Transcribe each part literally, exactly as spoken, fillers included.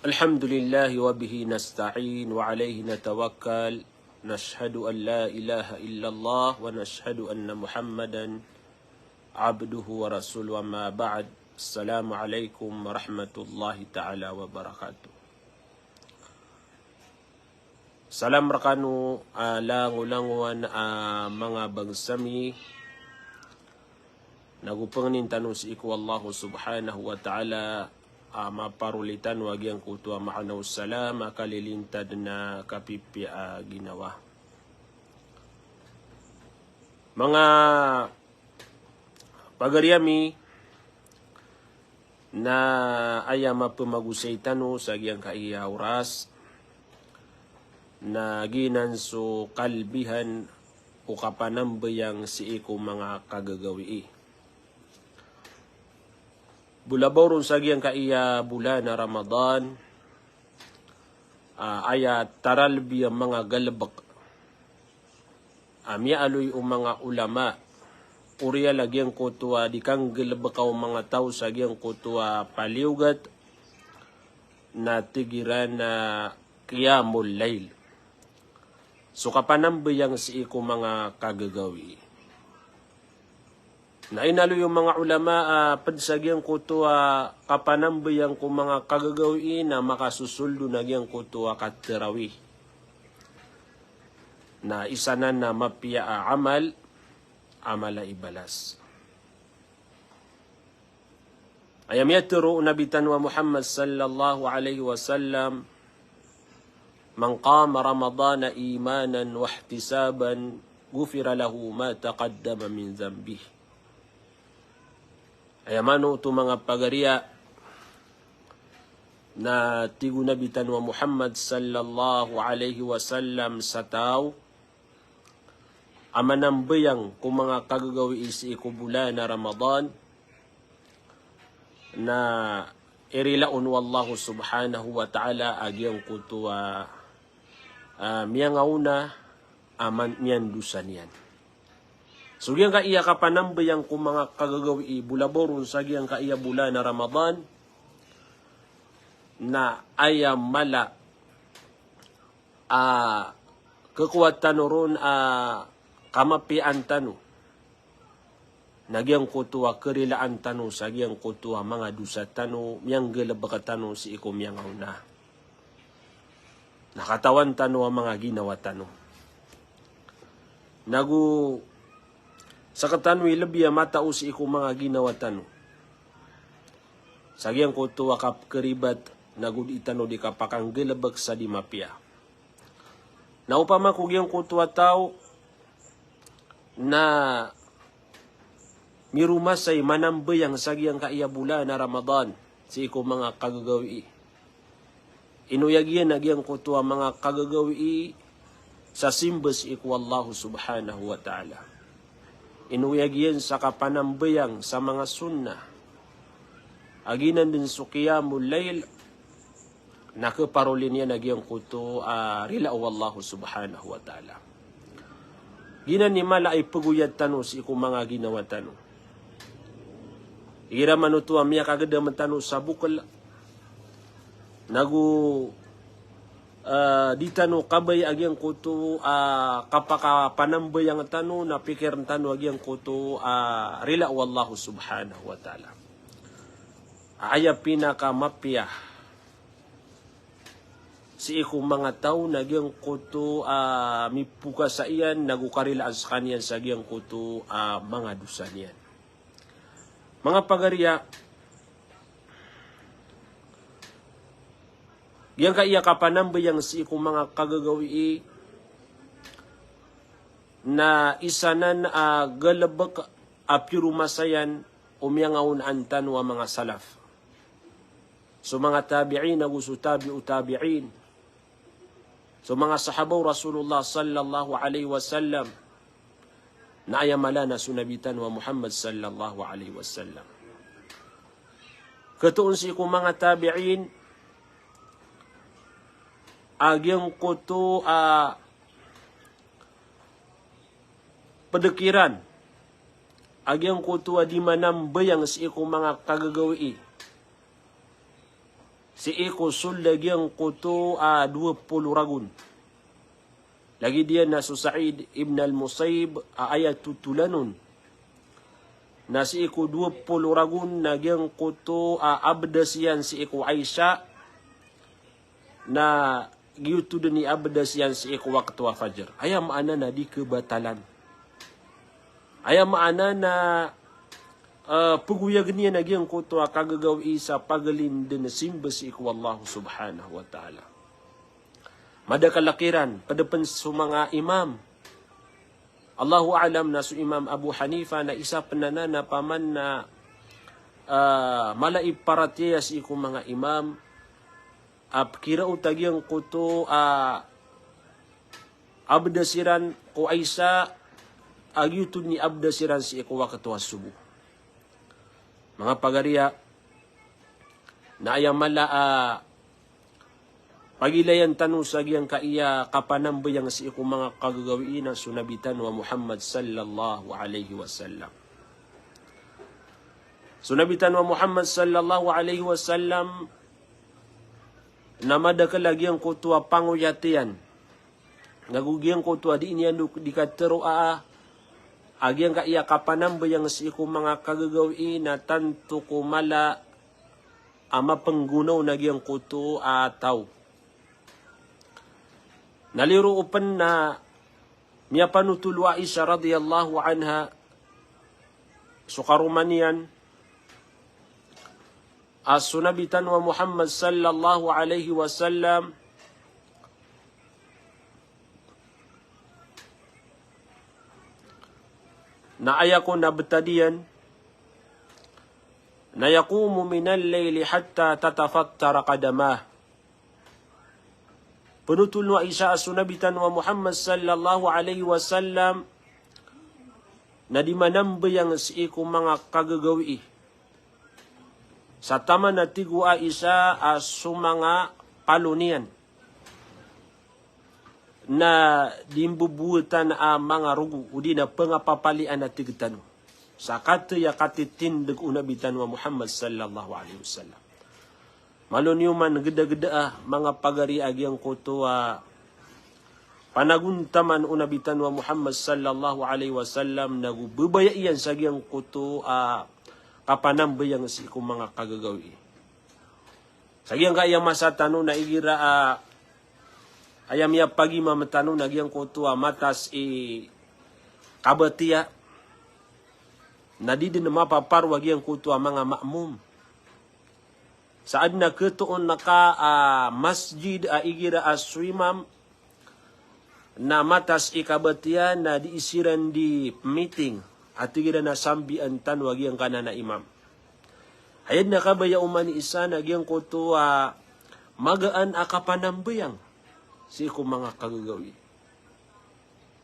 الحمد لله وبه نستعين وعليه نتوكل. نشهد أن لا إله إلا الله ونشهد أن محمدا عبده ورسوله، أما بعد. السلام عليكم ورحمة الله تعالى وبركاته. Salam rekano a langolangowan a manga bangsa mi. Na go pangnin tano sii ko Allah subhanahu wa ta'ala a maparoli tano a giyangkoto a maana o salam a kalilintad na kapipiya a ginawa. Manga pagari ami, na aya mapemagosay tano sa giyangkaya oras na giyanan so kalbihan o kapanambayang sii ko manga kagagawii. Bolabaw ron sa giyangkaya bolan a Ramadan, a, aya taralbi a manga galebek a miyaaloy o manga ulama, oriyan a giyangkoto a di kanggalebeka o manga taw sa giyangkoto a paliyogat, na tig iran a qiyamul layl. So kapanambayang sii ko manga kagagawii. Na inaloy o manga ulama a ped sa giyangkoto a kapanambayang ko manga kagagawii na makasosold on a giyangkoto a katarawih. Na isa nan a mapiya a amal, amal a ibalas. Aya miyatharo o Nabi tano a Muhammad sallallahu alaihi wasallam, "Man qama Ramadana imanan wahtisaban, ghufira lahu ma taqaddama min dhanbih." Aya maana oto manga pagariya, na tig o Nabi tano a Muhammad sallallahu alaihi wasallam, sa taw a manambayang ko manga kagagawii sii ko bolan a Ramadan, na irila on o Allah subhanahu wa ta'ala a giyangkoto a, a, miyangaona a man-, miyandosa niyan. So giyangkaya kapanambayang ko manga kagagawii, bolabaw ron sa giyangkaya bolan a Ramadan, na aya mala a kekowa tano ron a kamapiyaan tano, na giyangkoto a kerilaan tano sa giyangkoto a manga dosa tano, miyanggalebek tano sii ko miyangaona. Na katawan tano a manga ginawa tano. Na go sekatano i lebi a matao sii ko manga ginawa tano sa giyangkoto a kapekeribat, na go di tano di kapakanggalebek sa di mapiya. Na opama ko giyangkoto a taw na miromasay manambayang sa giyangkaya bolan a Ramadan sii ko manga kagagawii. Inoyag iyan a giyangkoto a manga kagagawii sa simba sii ko Allah subhanahu wa ta'ala. Inoyag iyan sa kapanambayang sa manga sunnah. A giyanan den so qiyamul layl, na keparoli niyan a giyangkoto a rila o Allah subhanahu wa ta'ala. Giyanan i mala a ipegoyat tano sii ko manga ginawa tano. Igira man oto a miyakagedam tano sa bokel, na go, ah, di tano kabaya a giyangkoto a kapakapanambayang tano, na pikiren tano a giyangkoto a rila o Allah subhanahu wa ta'ala. Aya pinakamapiya sii ko manga taw na giyangkoto a mipokasa iyan, na go karilaan sekaniyan sa giyangkoto a manga dosa niyan. Manga pagariya, giyangkaya kapanambayang sii ko manga kagagawii na isa nan a galebek a piromasayan o miyangaonaan tano a manga salaf. So manga tabi'in ago so tabi'u tabi'in. So manga sahaba o Rasulullah sallallahu alaihi wasallam. Na aya mala na so Nabi tano a Muhammad sallallahu alaihi wasallam. Ketoon sii ko manga tabi'in a giyangkoto a ped kiran a giyangkoto a di manambayang sii ko manga kagagawii. sii ko sold a giyangkoto a dowa polo ragon. Lagid iyan na so Sa'id ibn al-Musayyib a aya totolan on na sii ko dowa polo ragon na giyangkoto a abdas iyan sii ko Aisha, na giyoto den i abdas iyan sii ko wakto a fajar. Aya maana na di kebatalan. Aya maana na, eh, pegoyagen iyan a giyangkoto a kagagawii sa pagelin den simba sii ko Allah subhanahu wa ta'ala. Madakel a kiran, ped pen so manga imam. Allahu a'lam, na so Imam Abu Hanifa na isa pen anan a paman na, ah, mala i paratiyaya sii ko manga imam a pekiraot a giyangkoto a abdas iran ko Aisha a giyoto den i abdas iran sii ko wakto a sobo. Manga pagariya, na aya mala a pagilayan tano sa giyangkaya kapanambayang sii ko manga kagagawii na so Nabi tano a Muhammad sallallahu alaihi wasallam. So Nabi tano a Muhammad sallallahu alaihi wasallam na madakel a giyangkoto a pangoyat iyan nago giyangkoto a di niyan di kateroa a giyangkaya kapanambayang sii ko manga kagagawii na tanto ko mala a mapenggonaw na giyangkoto a taw. Na liro open na miyapanotol o Aisha radiyallahu anha so karoma niyan a so Nabi tano a Muhammad sallallahu alaihi wasallam na aya kon a betad iyan na yaqumu minal layli hatta tatafattara qadamah. Penotol o Aisha a so Nabi tano a Muhammad sallallahu alaihi wasallam na di manambayang sii ko manga kagagawii sa taman a tig o Aisha a so manga palo niyan na di mbobowetan a manga rogo, odi na pengapapalian a tig tano. Sa katey a katitindeg o Nabi tano a Muhammad sallallahu alaihi wasallam. Malo niyo man gedageda a manga pagari a giyangkoto a panagontaman o Nabi tano a Muhammad sallallahu alaihi wasallam nago bebaya iyan sa giyangkoto a kapanambayang sii ko manga kagagawii. Sa giyangkaya masa tano na igira a aya miyapagimam tano na giyangkoto a matas i kabatiya na di den mapaparo a giyangkoto a manga ma'mum. Sa aden a ketoon ka a masjid a igira a so imam na matas i kabatiya na di siran di meeting a tig iran a sambian tano a giyangkanan a imam. Aya den a kabaya o mani isa na giyangkoto a magaan a kapanambayang sii ko manga kagagawii.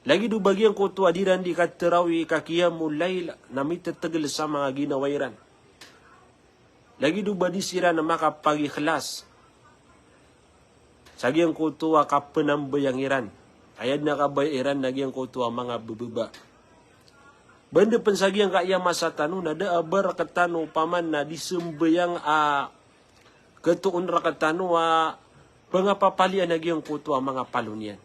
Lagid o ba giyangkoto a di iran di katarawi, ka qiyamul layl, na mitetegel sa manga ginawa iran. Lagid o ba di siran makapagikhlas sa giyangkoto a kapanambayang iran. Aya den a kabaya iran na giyangkoto a manga bebeba. Banda pen sa giyangkaya masa tano na da a ba rektano paman na di sembayang a ketoon rektano a pengapapalian a giyangkoto a manga palo niyan.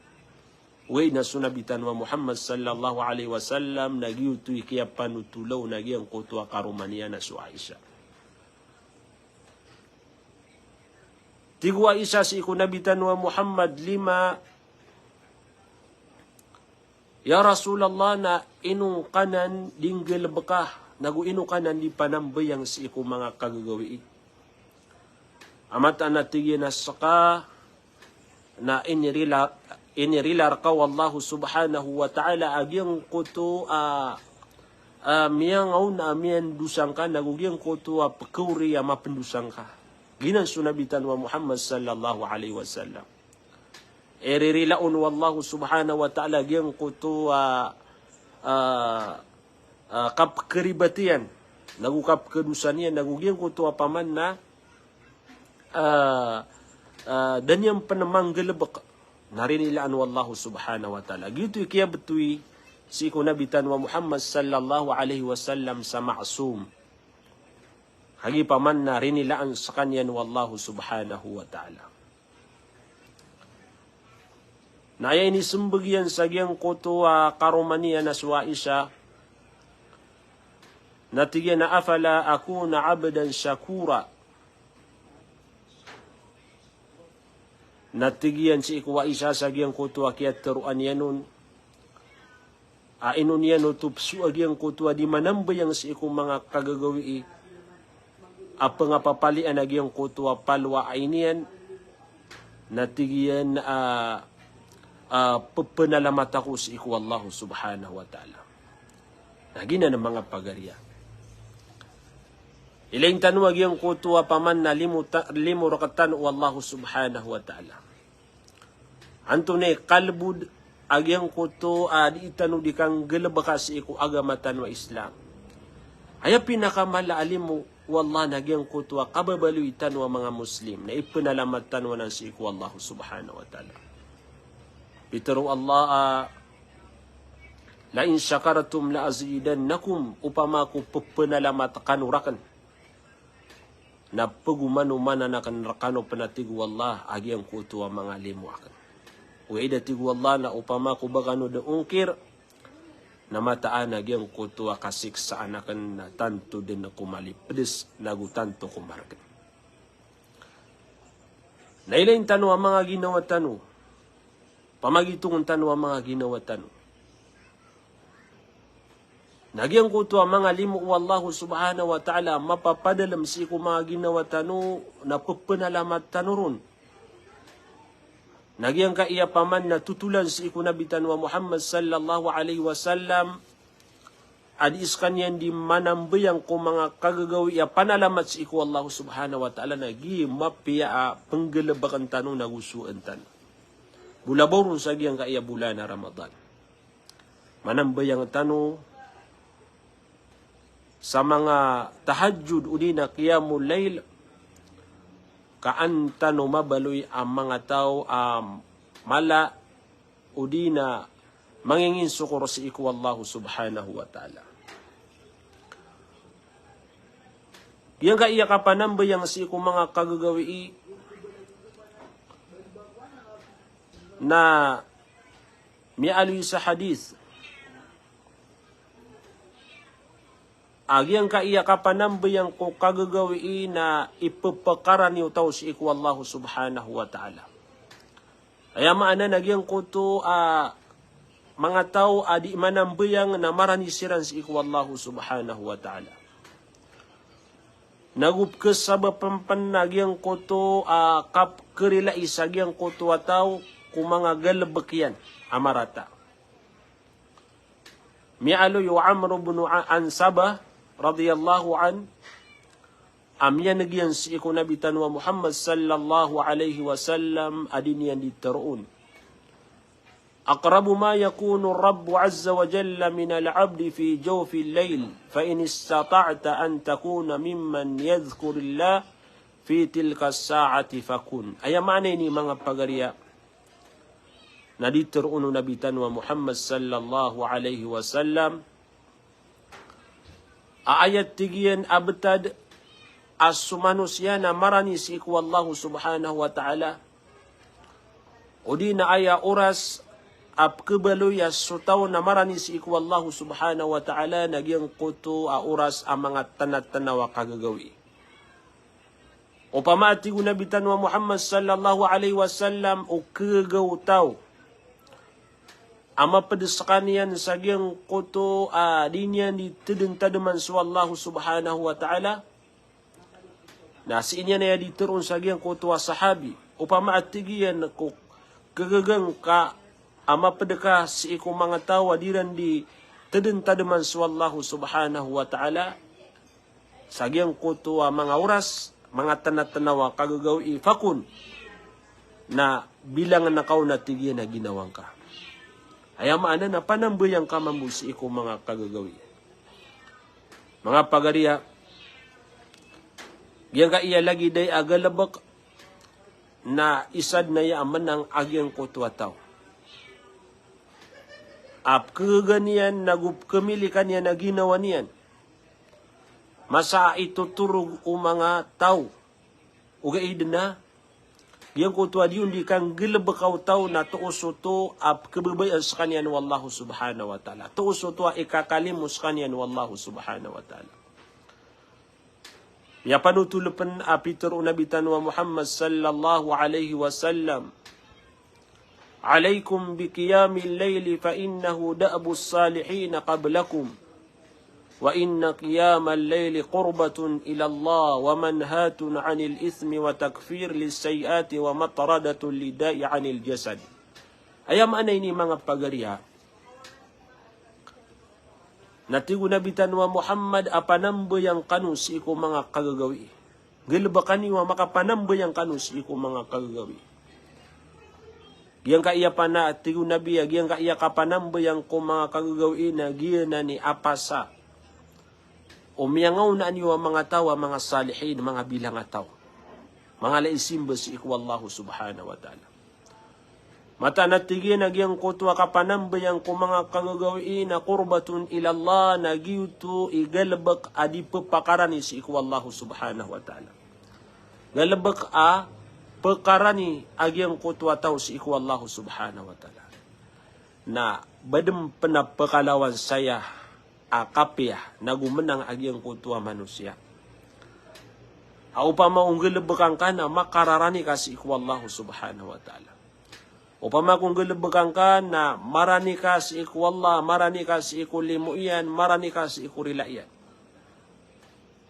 Oway na so Nabi tano a Muhammad sallallahu alaihi wasallam na giyoto i kiyapanotol on a giyangkoto a karoma niyan a so Aisha. Tig o Aisha sii ko Nabi tano a Muhammad, lima, ya Rasulullah, na ino ngkanan di nggalebeka nago ino ngkanan di panambayang sii ko manga kagagawii? A mataan a tig iyan a seka na inirila, inirila reka o Allah subhanahu wa ta'ala a giyangkoto a, a miyangaona a miyandosa ngka nago giyangkoto a pekaori a mapendosa ngka. Giyanan so Nabi tano a Muhammad sallallahu alaihi wasallam. Iririla on o Allah subhanahu wa ta'ala giyangkoto a, a, a kapekeribat iyan nago kapekedosa niyan nago giyangkoto a paman na, a, a, da niyan pen manggalebek na rinilaan o Allah subhanahu wa ta'ala. Giyoto i kiyabetowi sii ko Nabi tano a Muhammad sallallahu alaihi wasallam sa ma'sum. Kagiya paman na rinilaan skaniyan o Allah subhanahu wa ta'ala. Na aya inismbag iyan sa giyangkoto a karoma niyan a so Aisha, na tig iyan a, "Afala akuna abdan shakura?" Na tig iyan sii ko Aisha sa giyangkoto a kiyatharoa niyan on, a ino niyan oto pzowaa giyangkoto a di manambayang sii ko manga kagagawii a pngapapalian a giyangkoto a paloa a iniyan, na tig iyan a, a, pphanalamata ko sii ko Allah subhanahu wa ta'ala. Na giyanan manga pagariya. Ilay tano a giyangkoto a paman na limo ta-, limo rktano o Allah subhanahu wa ta'ala. Antonaa i kalbod a giyangkoto a di tano di kanggalbka sii ko agama tano a Islam. Aya pinakamala a limo o Allah na giyangkoto a kababaloy tano a manga Muslim, na ipnalamat tano anan sii ko Allah subhanahu wa ta'ala. Pitharo o Allah a, "La in shakartum la azidannakum," opama ko pphanalamata kano rakn, na pagomanomanan akn rkano pn a tig o Allah a giyangkoto a manga limo akn. Ogaid a tig o Allah na opama ko ba kano dn ongkir, na mataan a giyangkoto a kasiksaan akn na tanto dn ko malipds, nago tanto ko margn. Na ilay tano a manga ginawa tano, pamagitong tano a manga ginawa tano. Na giyangkoto a manga limo o Allah subhanahu wa ta'ala a mapapadalm sii ko manga ginawa tano na pphanalamata tano ron. Na giyangkaya paman na totolan sii ko Nabi tano a Muhammad sallallahu alaihi wasallam a di skaniyan di manambayang ko manga kagagawii a panalamat sii ko Allah subhanahu wa ta'ala, na giya mapiya a pnggalbkn tano nago sowaan tano. Bolabaw ron sa giyangkaya bolan a Ramadan. Manambayang tano sa manga tahajjud odi na qiyamul layl, ka an tano mabaloy a manga taw a mala odi na manginginsokor sii ko Allah subhanahu wa ta'ala. Giyangkaya kapanambayang sii ko manga kagagawii na miyaaloy sa hadith a giyangkaya kapanambayang ko kagagawii na ipphkarani o taw sii ko Allah subhanahu wa ta'ala. Aya maana na giyangkoto a manga taw a di manambayang na marani siran sii ko Allah subhanahu wa ta'ala. Nago pkhasabapan pn a giyangkoto a kapkharilai sa giyangkoto a taw ko manga galbk iyan a marata. Miyaaloy o Amr ibn A-, Ansabah radiyallahu anhu, a miyaneg iyan sii ko Nabi tano a Muhammad sallallahu alaihi wasallam a di niyan di tharoon: "Aqrabu ma yakunu Rabbu azza wa jalla minal abdi fi jawfil layl, fa in istata'ta an takuna mimman yadhkurullaha fi tilkas sa'ati fakun." Aya maana ini manga pagariya, na di tharoon o Nabi tano a Muhammad sallallahu alaihi wasallam a aya tig iyan a btad a so manosiya na marani sii ko Allah subhanahu wa ta'ala, odi na aya oras a pkhabaloy a so taw na marani sii ko Allah subhanahu wa ta'ala na giyangkoto a oras a manga tnatnaw a kagagawii. Opama a tig o Nabi tano a Muhammad sallallahu alaihi wasallam o khagaga o taw a mapd skaniyan sa giyangkoto a di niyan di tadmtadman so Allah subhanahu wa ta'ala, na sii niyan aya di tharoon sa giyangkoto a sahabi, opama a tig iyan ko khagaga ngka a mapd ka sii ko manga taw a di ran di tadmtadman so Allah subhanahu wa ta'ala, sa giyangkoto a manga oras, manga tnatnaw a kagagawii, fakun, na bilangn ka on a tig iyan a ginawa ngka. Aya maana na panambayang ka mambo sii ko manga kagagawii. Manga pagariya, giyangkaya lagid aya a galbk na isa dn aya a mnang a giyangkoto a taw a pkhagaga niyan nago pkhamilikan iyan a ginawa niyan Masa a itotorog o manga taw. Ogaid na giyangkoto a di on di kanggalebeka o taw na toos oto a kebabayaan sekaniyan o Allah subhanahu wa ta'ala. Toos oto a ikakalimo sekaniyan o Allah subhanahu wa ta'ala. Miyapanotol pen a pitero o Nabi tano a Muhammad sallallahu alaihi wasallam, "Alaikum bi qiyamil laili fa innahu da'bus salihina qablakum. Wa inna qiyamal laili qurbatun ilallah wa manhatun anil ithmi wa takfir lis sayyiati wa matradatun lida'i anil jasad." Aya maana ini manga pagariya, na tig o Nabi tano a Muhammad a panambayang kano sii ko manga kagagawii. Galebeka niyo a makapanambayang kano sii ko manga kagagawii. Giyangkaya pana, tig o Nabi a giyangkaya kapanambayang ko manga kagagawii na giyanan i apasa o miyangaona niyo a manga taw a manga salihin, manga bilangataw. Manga laisimba sii ko Allah subhanahu wa ta'ala. Mataan a tig iyan a giyangkoto a kapanambayang ko manga kagagawii na qurbatun ilallah, na giyoto i galebek a di pepakarani sii ko Allah subhanahu wa ta'ala. Galebek a pekarani a giyangkoto a taw sii ko Allah subhanahu wa ta'ala. Na badem pen a pekalawan saya a kapiya, nago menang a giyangkoto a manosiya. A opama o nggalebek angka na makararani ka sii ko Allah subhanahu wa ta'ala. Opama ko nggalebek angka na marani ka sii ko Allah, marani ka sii ko limo iyan, marani ka sii ko rila iyan.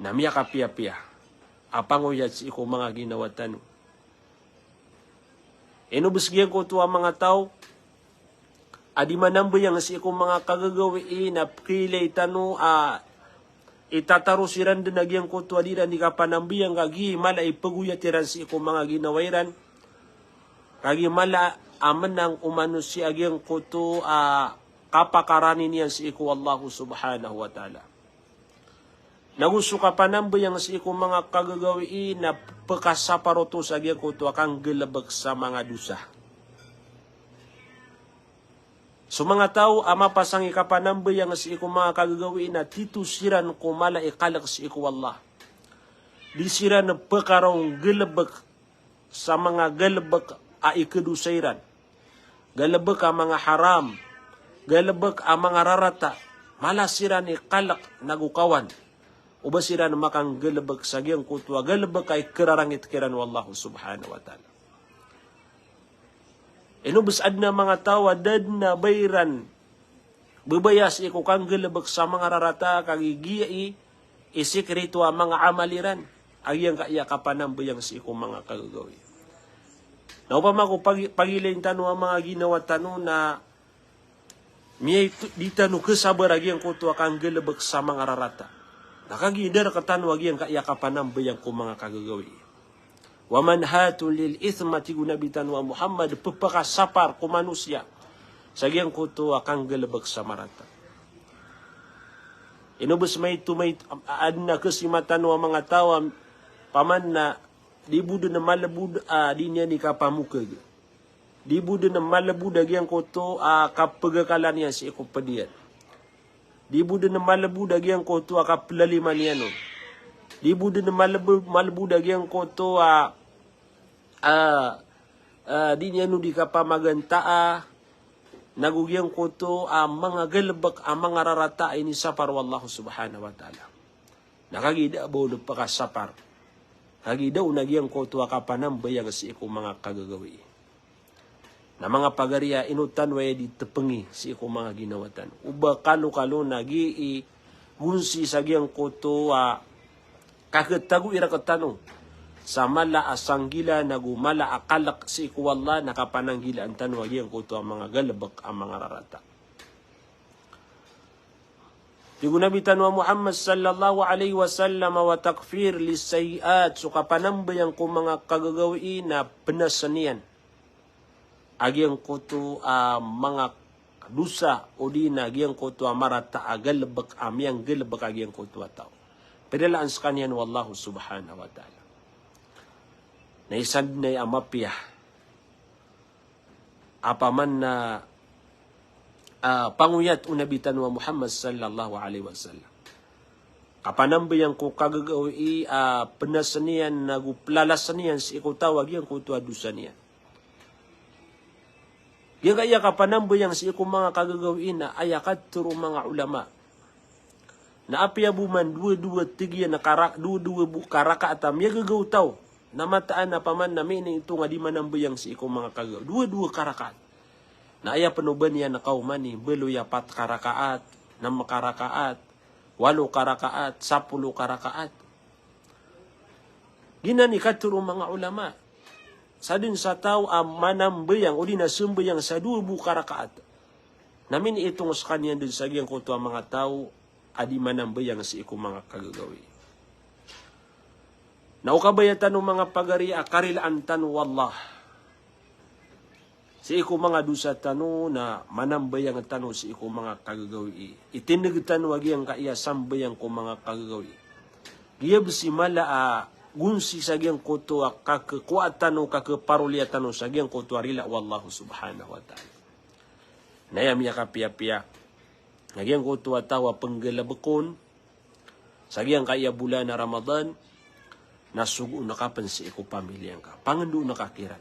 Na miyakapiyapiya a pangoyat sii ko manga ginawa tano. Ino bes giyangkoto a manga taw a di manambayang sii ko manga kagagawii na pekiilay tano a itataro siran den a giyangkoto a di iran di kapanambayang, kagiya mala i pegoyat iran sii ko manga ginawa iran. Kagiya mala a menang o manosiya a giyangkoto a kapakarani niyan sii ko Allah subhanahu wa ta'ala. Nago so kapanambayang sii ko manga kagagawii na pekasapar oto sa giyangkoto a kanggalebek sa manga dosa. So manga taw a mapasang i kapanambayang sii ko manga kagagawii na tito siran ko mala i kalek sii ko Allah. Di siran pekaronggalebek sa manga galebek a ikedosa iran. Galebek a manga haram, galebek a manga rarata, mala siran i kalek nago kawan o ba siran makanggalebek sa giyangkoto a galebek a ikerarangit kiran o Allah subhanahu wa ta'ala. Ino bes aden a manga taw a da den a ba iran bebaya sii ko kanggalebek sa manga rarata, kagiya giya i isikreto a manga amal iran a giyangkaya kapanambayang sii ko manga kagagawii. Na opama ko pagi-, pagilayn tano a manga ginawa tano na miyay to, di tano kesabar a giyangkoto a kanggalebek sa manga rarata. Na kagiya da rektano a giyangkaya kapanambayang ko manga kagagawii. Wa manhatun lil ithmi, tig o Nabi tano a Muhammad, pepakasapar ko manosiya sa giyangkoto a kanggalebek sa marata. Ino bes maito, maito, a-, aden a kesima tano a manga taw a paman na di bo den malebod a di niyan i kapamokeg. Di bo den malebod a giyangkoto a kapegakalan iyan sii ko ped iyan. Di bo den malebod a giyangkoto a kapelaliman iyan on. Di bo den malebo-, malebod a giyangkoto a, a, a, di niyan on di kapamagantaa, nago giyangkoto a manga galebek a manga rarata a inisapar o Allah subhanahu wa ta'ala. Na kagiya da bo den pekasapar. Kagiya da on a giyangkoto a kapanambayang sii ko manga kagagawii. Na manga pagariya, ino tano aya di tepengi sii ko manga ginawa tano. O ba kalokalo na gii gonsi sa giyangkoto a kaketago i rektano sa mala a sanggila nago mala a kalek sii ko Allah na kapananggilaan tano a giyangkoto a manga galebek a manga rarata. Tig o Nabi tano a Muhammad sallallahu alaihi wasallam, wa takfir lis sayyiat, so kapanambayang ko manga kagagawii na penasan iyan a giyangkoto a manga dosa, odi na giyangkoto a marata a galebek a miyanggalebek a giyangkoto a taw. Pedalaan sekaniyan o Allah subhanahu wa ta'ala. Na isa den a mapiya a paman na, ah, pangoyat o Nabi tano a Muhammad sallallahu alaihi wasallam. Kapanambayang ko kagagawii a pnasn iyan nago plalasn iyan sii ko taw a giyangkoto a dosa niyan. Giyangkaya kapanambayang sii ko manga kagagawii na aya katharo o manga ulama na apiya bo man dowa-dowa tg iyan a kara-, dowa-dowa bo karakaat a miyagagaw taw, na mataan a paman na miinitong a di manambayang sii ko manga kagagaw. Dowa-dowa karakaat. Na aya pn o ba niyan kaomani, baloy a pat karakaat, nem karakaat, walo karakaat, sapolo karakaat. Giyanan i katharo o manga ulama. Sadn sa taw a manambayang, odi na sambayang sa dowa bo karakaat, na miinitong skaniyan dn sa giyangkoto a manga taw a di manambayang sii ko manga kagagawii. Na o kabaya tano manga pagari a karilaan tano o Allah sii ko manga dosa tano na manambayang tano sii ko manga kagagawii. Itindg tano a giyangkaya sambayang ko manga kagagawii. Giya bs i mala a gonsi sa giyangkoto a kakkowa tano, kakparoliya tano sa giyangkoto a rila o Allah subhanahu wa ta'ala. Na aya miyakapiyapiya na giyangkoto a taw a pnggalbkn sa giyangkaya bolan a Ramadan, na sogoon ka pn sii ko pamilya ngka. Pangndoon ka kiran.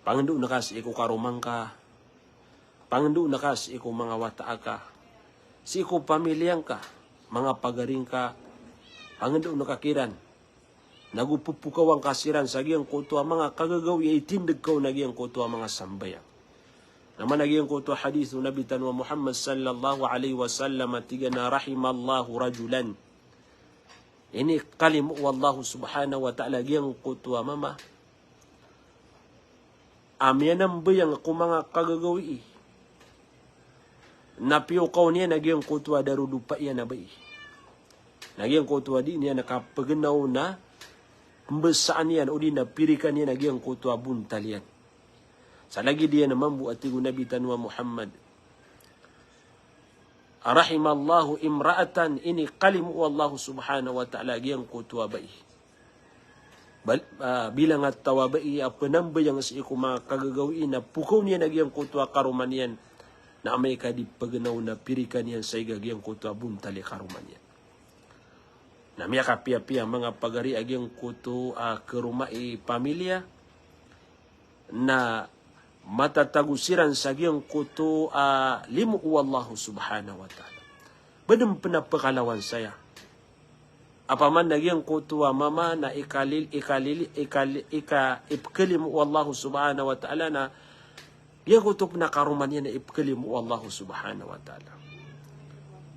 Pangndoon ka sii ko karoma ngka. Pangndoon ka sii ko manga wata aka. Sii ko pamilya ngka, manga pagari ngka. Pangndoon ka kiran. Nago pphokawang ka siran sa giyangkoto a manga kagagawii a itindg ka on a giyangkoto a manga sambayang. Na mana giyangkoto a hadith o Nabi tano a Muhammad sallallahu alaihi wasallam a tig iyan a, "Rahimallahu rajulan." Inikalimo o Allah subhanahu wa ta'ala giyangkoto a mama a miyanambayang ko manga kagagawii na piyokaw niyan a giyangkoto a darodopa iyan a bai. Na giyangkoto a di niyan kapagnaw na pmbasaan iyan odi na pirikan iyan a giyangkoto a bontal iyan. Sa lagid iyan mambo a tig o Nabi tano a Muhammad, "Rahimallahu imra'atan," inikalimo o Allah subhanahu wa ta'ala giyangkoto a bai. Bal-, ah, bilang a taw a bai a pnambayang sii ko manga kagagawii na pokaw niyan a giyangkoto a karoma niyan, na amay ka di pagnaw na pirikan iyan sa iga giyangkoto a bontal i karoma niyan. Na miyakapiyapiya manga pagari a giyangkoto a karoma i pamilya, na matatago siran sa giyangkoto a limo o Allah subhanahu wa ta'ala. Ba dn pn a pkalawan saya. Apaman na giyangkoto a mama na ikalil-, ikalil-, ikali-, ika-, ipkalimo o Allah subhanahu wa ta'ala na giyangkoto pn a karoma niyan na ipkalimo o Allah subhanahu wa ta'ala.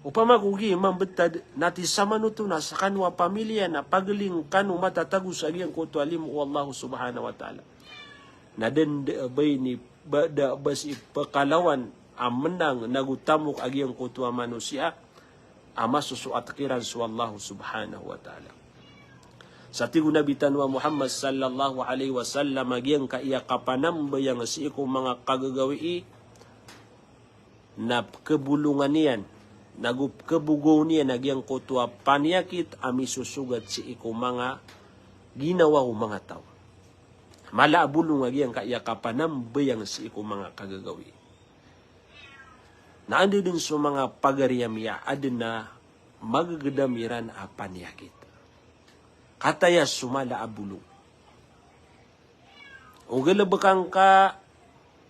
Opama ko giya mambtad na ti samanoto na skano a pamilya na pagling kano matatago sa giyangkoto a limo o Allah subhanahu wa ta'ala. Na dn da a ba ini, ba, da a ba sii pkalawan a mnang nago tamok a giyangkoto a manosiya a masosoat kiran so Allah subhanahu wa ta'ala. Sa tig o Nabi tano a Muhammad sallallahu alaihi wasallam a giyangkaya kapanambayang sii ko manga kagagawii na pkabolongan iyan, nago pkabogaw niyan a giyangkoto a paniyakit a misosogat sii ko manga ginawa o manga taw. Mala a bolong a giyangkaya kapanambayang sii ko manga kagagawii. Na anda dn so manga pagari a miyaadn a magagdam iran a paniyakit. Kataya so mala a bolong. O galbkan ka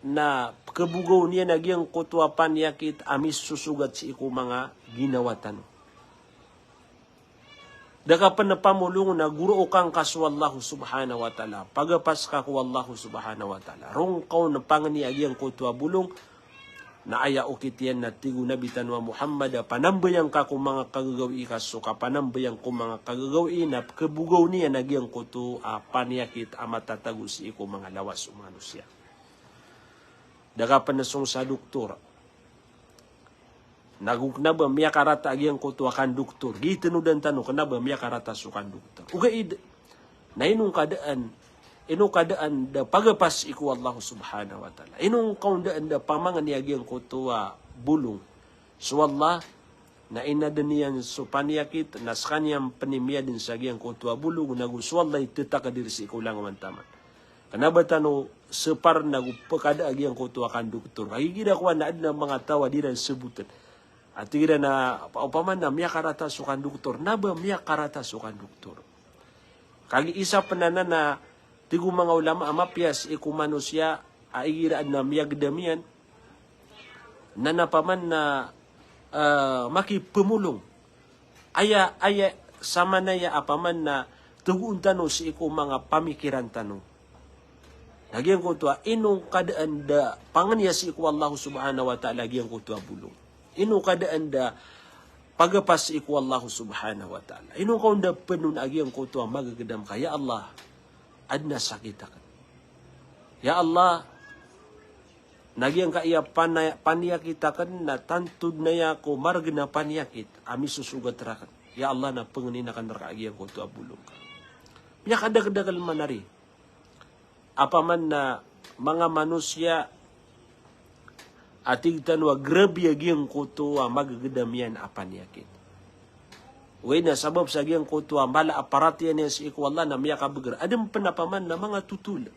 na pkabogaw niyan a giyangkoto a paniyakit a misosogat sii ko manga ginawa tano. Da ka pn pamolong na gorokan ka so Allah subhanahu wa ta'ala. Pagapas ka ko Allah subhanahu wa ta'ala. Roo ngka on pangni a giyangkoto a bolong. Na aya okit iyan na tig o Nabi tano a Muhammad a panambayang ka ko manga kagagawii ka so kapanambayang ko manga kagagawii na pkabogaw niyan a giyangkoto a paniyakit a matatago sii ko manga lawas o manosiya. Da ka pn song sa doktor. Nago kna ba miyakarata a giyangkoto a kandoktor. Giya tanodan tano kna ba miyakarata so kandoktor. Ogaid na ino ngka daan, ino ka daan da pagapas i ko Allah subhanahu wa ta'ala. Ino ngka on daan da pamangni a giyangkoto a bolong. So Allah na inadn iyan so paniyakit, na skaniyan pn i miyadn sa giyangkoto a bolong, nago so Allah i ttakdir sii ko langowan taman. Kna ba tano spar nago pkada a giyangkoto a kandoktor. Kagiya kowan na adn a manga taw a di ran sbotn. A tig iran a, opama na miyakarata so kandoktor, na ba miyakarata so kandoktor. Kagiya isa pn anan a tig o manga ulama a mapiya sii ko manosiya a igira adn a miyagdam iyan, na opama na, eh, makipmolong. Aya, aya, samanaya opama na togoon tano sii ko manga pamikiran tano. Na giyangkoto a ino kadaan da pangniya sii ko Allah subhanahu wa ta'ala giyangkoto a bolong. Ino kadaan da pagapas sii ko Allah subhanahu wa ta'ala. Ino ka on da pn on a giyangkoto a magagdam ka, ya Allah, adn a sakit akn. Ya Allah, na giyangkaya pana-, paniyakit akn na tanto dn aya ko margn a paniyakit a misosogat rakn. Ya Allah, na pangnin akn rka a giyangkoto a bolong ka. Miyakadakdakl man ari. Opama na manga manosiya a tig tano a grabe a giyangkoto a magagdam iyan a paniyakit. Ogaid na sabap sa giyangkoto a mala a paratiyaya niyan sii ko Allah na miyakabagr. Adn pn opama na manga totol.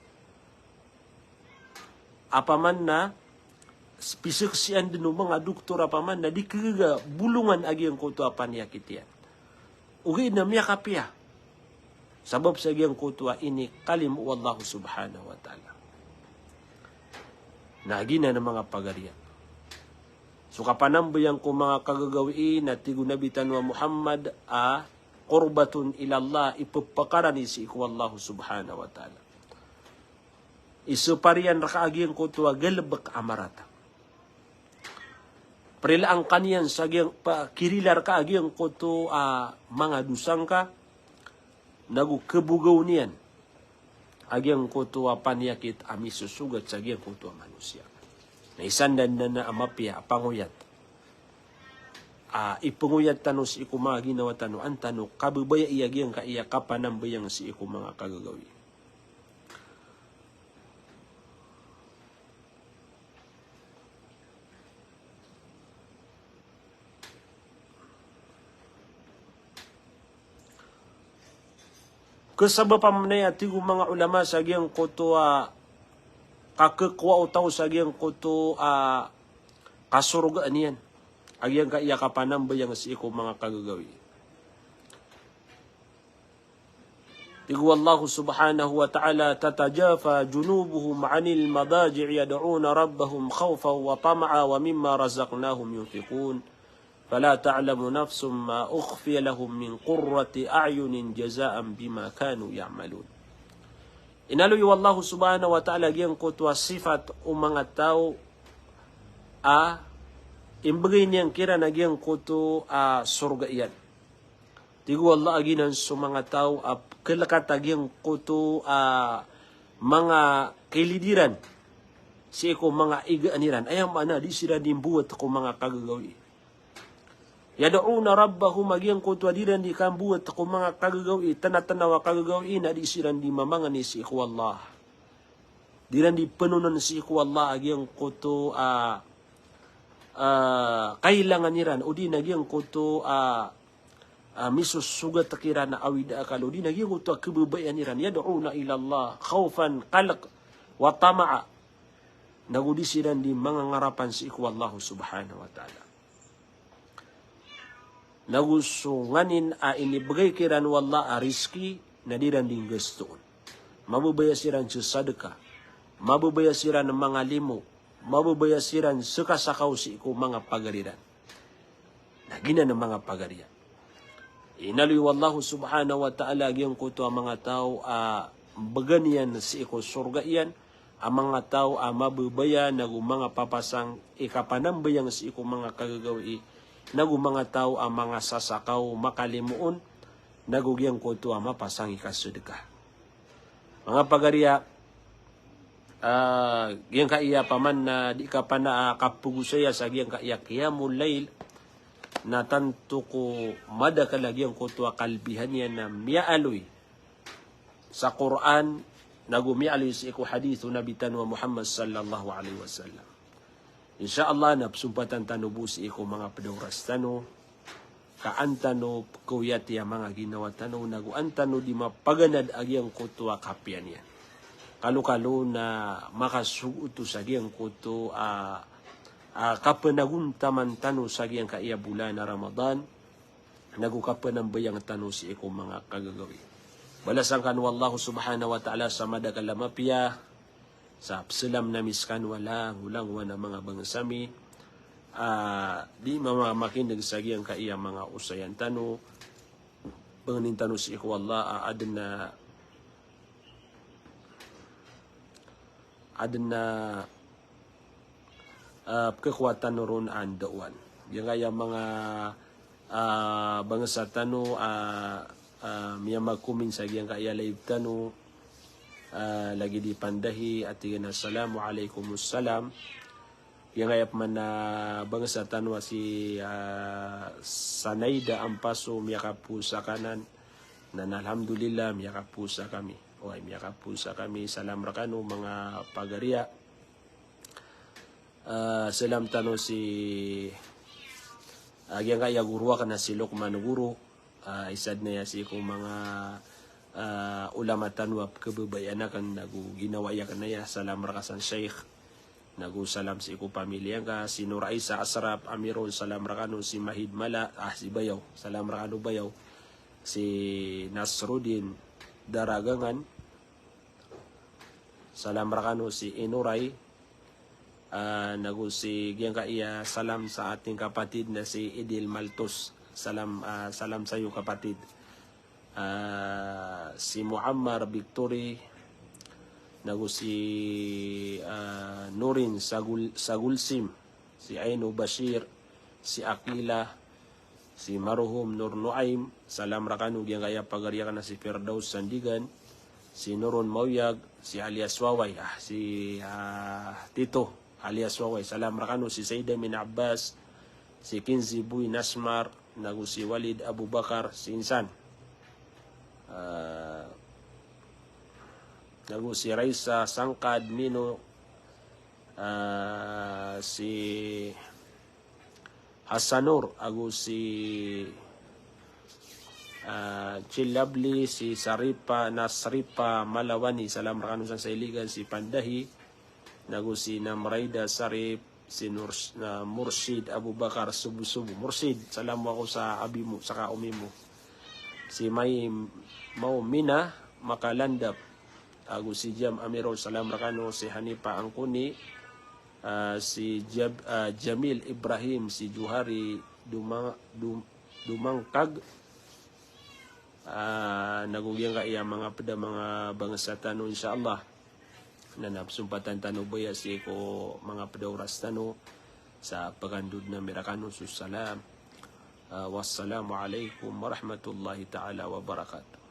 Opama na pisaksian dn o manga doktor opama na di khagaga bolongan a giyangkoto a paniyakit iyan. Ogaid na miyakapiya. Sabap sa giyangkoto a inikalimo o Allah subhanahu wa ta'ala. Na giyanan a manga pagariya. So kapanambayang ko manga kagagawii na tig o Nabi tano a Muhammad a qurbatun ilallah, ipphakaran i sii ko Allah subhanahu wa ta'ala. Isapar iyan rka a giyangkoto a galbk a marata. Prilaan ka niyan sa giyang, pa, kirila rka a giyangkoto a manga dosa ngka, nago khabogaw niyan a giyangkoto a paniyakit a misosogat sa giyangkoto a manosiya. Na isa dn anan a mapiya a pangoyat a ipangoyat tano sii ko manga ginawa tano, an tano kababayai a giyangkaya kapanambayang sii ko manga kagagawii. Kasabap a mnaya tig o manga ulama sa giyangkoto a kakhakowa o taw sa giyangkoto a kasorgaan iyan a giyangkaya kapanambayang sii ko manga kagagawii. Tig o Allah subhanahu wa ta'ala, "Tatajafa junubuhum 'anil madaji'i yad'una rabbahum khawfan wa tama'an wa mimma razaqnahum yunfiqun. Fala ta'lamu nafsun ma ukhfiya lahum min qurrati a'yunin jazaan bima kanu ya'malun." Inaloy o Allah subhanahu wa ta'ala giyangkoto a sifat o manga taw a imbgay niyan kiran a giyangkoto a sorga iyan. Tig o Allah a giyanan so manga taw a kalkat a giyangkoto a manga kailid iran sii ko manga igaan iran. Aya maana, di siran di mbowat ko manga kagagawii. Yad'una rabbahum, a giyangkoto a di ran di kambowat ko manga kagagawii, tnatnaw a kagagawii na di siran di mamangni sii ko Allah. Di ran di pnonn sii ko Allah a giyangkoto a, a, kailangan iran, odi na giyangkoto a, a, misosogat kiran a awid a akal, odi na giyangkoto a khababayaan iran. Yad'una ilallah khawfan, kalk, wa tama'a. Nago di siran di mangangarapan sii ko Allah subhanahu wa ta'ala. Nago so nganin a inibgay kiran o Allah a rizki na di ran di nggastoon. Mababaya siran sa sadka, mababaya siran mangalimo, mababaya siran sa kasakaw sii ko manga pagari ran. Na giyanan a manga pagariya. Inaloy o Allah subhanahu wa ta'ala a giyangkoto a manga taw a mbgan iyan sii ko sorga iyan, a manga taw a mababaya nago manga papasang i kapanambayang sii ko manga kagagawii, nago manga taw a manga sasakaw makalimo on, nago giyangkoto a mapasang i kasadka. Manga pagariya, ah, giyangkaya paman na di ka pana, ah, kapagosaya sa giyangkaya qiyamul layl, na tanto ko madakl a giyangkoto a kalbihan iyan na miyaaloy sa Qur'an, nago miyaaloy sii ko hadith o Nabi tano a Muhammad sallallahu alaihi wasallam. Insha Allah, na pzompatan tano bo sii ko manga pd a oras tano, ka an tano pkaoyati a manga ginawa tano, nago an tano di mapaganad a giyangkoto a kapiya niyan. Kalokalo na makasogo oto sa giyangkoto a, ah, kapanagontaman tano sa giyangkaya bolan a Ramadan, nago kapanambayang tano sii ko manga kagagawii. Balasan kano o Allah subhanahu wa ta'ala sa madakl a mapiya, sa pzalam ami skano a langolangowan a manga bangsa mi, ah, di mamamakineg sa giyangkaya manga osayan tano, pangnin tano sii ko Allah, ah, adn a, adn a, ah, pkhakowa tano ron a ndaowan. Giyangkaya manga, ah, bangsa tano, ah, ah, miyamakomin sa giyangkaya live tano, ah, lagid i Pandahi, a tig iyan a, "Assalamu alaikum." Salam. Giyangkaya pman a bangsa tano a si, ah, Sanaida Ampaso, miyakapoon sa kanan. Na, na, alhamdulillah, miyakapoon sa kami. Oway, miyakapoon sa kami. Salam rkano manga pagariya. Ah, salam tano si, ah, giyangkaya goro akn a si Luqman Goro. Ah, isa dn aya sii ko manga, ah, ulama tano a pkhababayaan akn, nago ginawai akn aya. Salam rka san Sheikh. Nago salam sii ko pamilya ngka, si Nur Aisa Asrap Amirul, salam rkano, si Mahid Mala, ah, si Bayaw, salam rkano Bayaw, si Nasruddin Daragangan, salam rkano, si Inuray, ah, nago si giyangkaya salam sa ating kapatid na si Idil Maltos, salam, ah, salam sa iyo kapatid. Ah, si Muammar Victory, nago si, ah, Nurin Sagul-, Sagulsim, si Aino Bashir, si Akila, si Maruhom Nur Nuaim, salam rkano, giyangkaya pagari akn a si Firdaus Sandigan, si Nurun Mauyag, si alias Waway, ah, si, ah, Tito, alias Waway, salam rkano, si Saida Min Abbas, si Kinzi Boy Nasmar, nago si Walid Abubakar, si Insan. Ah, nago si Raisa Sangkad Mino, ah, si Hasanur, ago si, ah, Chilabli, si Saripa, Nasripa Malawani, salam rkano san sa Iligan, si Pandahi, nago si Namraida Sarip, si Nur-, ah, Murshid Abubakar Subu-subu. Murshid, salam ako sa abi mo, saka omi mo. Si Mai-, Maumina Makalandap, ago si Jam Amirul, salam rkano, si Hanipa Angkuni, ah, si Jab-, ah, Jamil Ibrahim, si Johari Duma-, Dum-, Dumangkag, ah, nago giyangkaya manga pd a manga bangsa tano, insha Allah. Na, na pzompatan tano baya sii ko manga pd a oras tano sa pkandod ami rkano so salam. Ah, wassalamu alaikum warahmatullahi ta'ala wabarakatuh.